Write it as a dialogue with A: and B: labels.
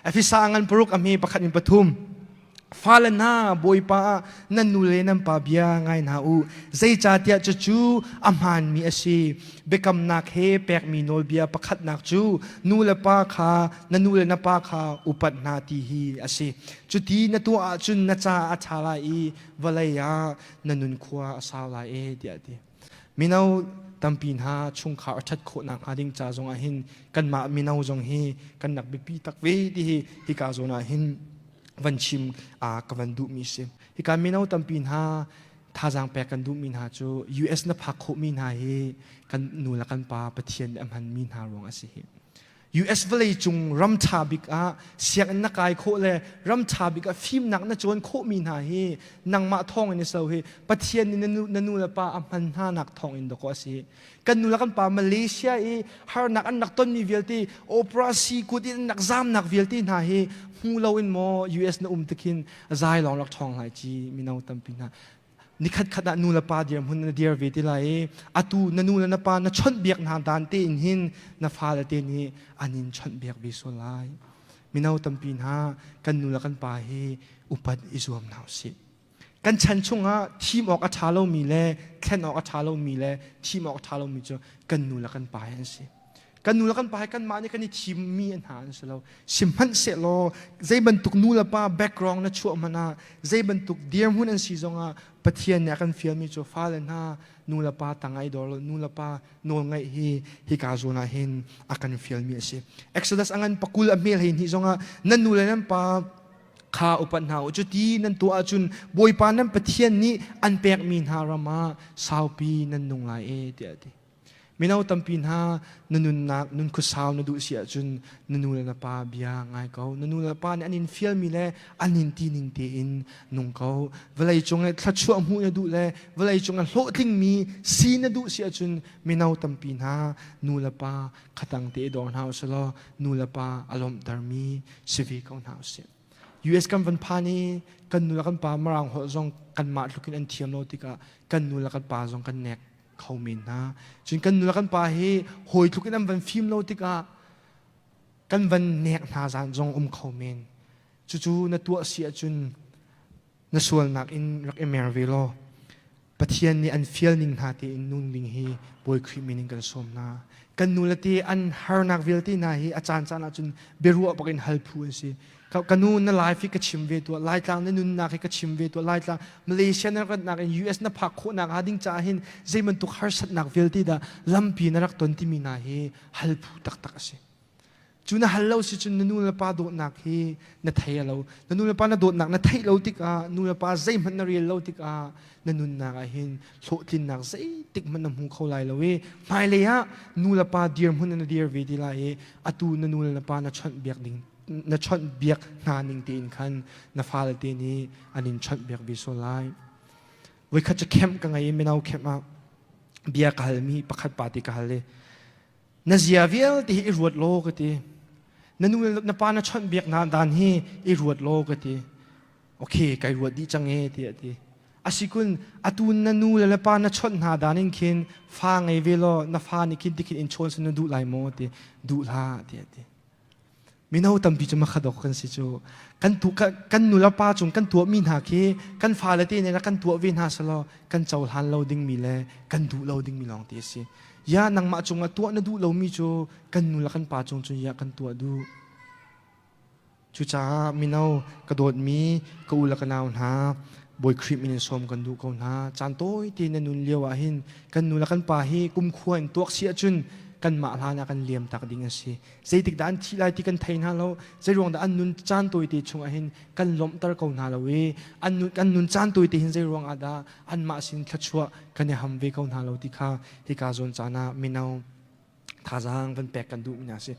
A: Efesa ngan paruk a hme pakhat in pathum. Fale hna, Bawipa ah nan nu le nan pa bia ngai hna u. Zeicahtiah cucu a hmaanmi a si. Biakamnak he pekmi nawlbia pakhatnak cu nu le pa kha na nu le na pa kha upat hna ti hi a si. Cuti na tuah ahcun na caah a ṭha lai i vawlei ah na nunkhua a sau lai e tiah a ti. Mino tampi hna chungkhar a ṭhat khawh nakhnga ding ca zong ah hin kanmah mino zong hi kan rak biapi tak ve ti hi hika zawn ah hin van chim ka van duhmi si. Hika mino tampi hna thazaang pek kan duhmi hna cu US na phak khawhmi hna hi kan nu le kan pa Pathian nih a hmanmi hna ruang a si hi. US vawleicung ram ṭha bik ah sianginn na kai khawh le ram ṭha bik ah fimnak na cawn khawhmi hna hi nangmah thawng in so hi Pathian nih na nu le pa a hman hna nak thawng in dawkaw a si. Kan nu le kan pa Malaysia i harnak an rak tonmi vialte operasi kut in an rak zamnak vialte hna hi hmu loin maw US na um tikhin zai lawng rak ṭhawng lai ci mino tampi hna nikhat khat ah nu le pa dirhmun na dir ve ti lai i atu na nu le na pa na chawnhbiak hna dan tein hin na fale te nih an in chawnhbiak ve sual lai. Mino tampi hna kan nu le kan pa hi upat i zuam hna usih. Kan chan chungah thim awk a ṭha lomi le thlen awk a ṭha lomi le thim awk a ṭha lomi cu kan nu le kan pa hi an si. Kan nu le kan pa hi kanmah nih kan i thimmi an hna an si lo. Sihmanhsehlaw zei bantuk nu le pa background na chuah hmanh ah zei bantuk dirhmun an si zongah Pathian nih a kan fialmi cu fale hna nu le pa tang ai dor lo nu le pa nawl ngaih hi hika zawn ah hin a kan fialmi a si. Exodus a ngan pakul a hmel hei hnih zongah nan nu le nan pa kha upat hna u cuti nan tuah ahcun Bawipa nan Pathian nih an pekmi hna ram ah saupi nan nung lai e tiah a ti. Mino tampi hna na nunnak nun khuasau na duh si ahcun na nu le na pa bia ngai ko. Na nu le na pa nih an in fialmi le an in ti ning tein nung ko. Vawlei cung i thluachuah hmuh na duh le vawlei cung i hlawhtlingmi si na duh si ahcun mino tampi hna nu le pa khatang te i dor hna usih law nu le pa a lawmhtermi si ve ko hna usih. US kan van phan i kan nu le kan pa Mirang holh zong kanmah tluk in an thiam lo tikah kan nu le kan pa zong kan nek kho men hna. Cun kan nu le kan pa hi hawi tluk in an van fim lo tikah kan van nek hna zan zong um kho men. Cucu na tuah si ahcun na sualnak in rak i mer ve law Pathian nih an fial ning hna tein nun ding hi Bawi Khrih min in kan sawm hna. Kan nu le te an harnak vialte hna hi a caan caan ahcun biaruah bak in hal phu an si. Ka nu na life hi ka chim ve tuah, Laitlang na nunnak hi ka chim ve tuah, Laitlang Malaysia na ratnak in US na phak khawhnak hnga ding caah hin zei bantuk harsatnak vialte dah lampi na rak ton timi hna hi hal phu taktak a si. Cu na hal lo si cun na nu le pa dawtnak hi na thei lo. Na nu le pa na dawtnak na theih lo tikah nu le pa zeihmanh na rel lo tikah na nunnak ah hin hlawhtlinnak zeitik hmanh na hmu kho lai lo i hmailei ah nu le pa dirhmun na dir ve ti lai i atu na nu le na pa na chawnh biak ding na chawnh biak hna ning tein khan na fale te nih an in chawnh biak ve sual lai. Voikhat cu camp ka ngei i mino camp ah bia ka halmi pakhat pa te ka hal i Na zia vialte hi i ruat law ka ti. Na nu le na pa na chawnh biak hna dan hi i ruat law ka ti. Okay, kai ruat dih cang e tiah a ti. Asikun atu na nu le na pa na chawnh hna dan in khin fa ngei ve law na fa nih khin tikhin in chawn sun na duh lai maw ti duh hlah tiah a ti. Mino tampi cu makhadok kan si cu. Kan tu kan nu le pa cung kan tuahmi hna khi kan fale te nih kan tuah ve hna selaw kan cohlan lo dingmi le kan duh lo dingmi lawng te a si. Ya nangmah cungah tuah na duh lomi cu kan nu le kan pa cung cun ya kan tuah duh. Cucaah mino ka dawtmi ka u le ka nau hna Bawi Khrih min in sawm kan duh ko hna. Caan tawite na nun lio ah hin kan nu le kan pa hi kumkhua in tuak si ahcun kanmah hlan ah kan liam tak ding a si. Zeitik dah an thih lai ti kan thei hna lo. Zeiruang dah an nun caan tawite chungah hin kan lawmhter ko hna lo i an nun, kan nun caan tawite hin zeiruang ah dah anmah sin thluachuah kan i ham ve ko hna lo ti kha hika zawn caan ah mino thazaang van pek kan duhmi hna a si.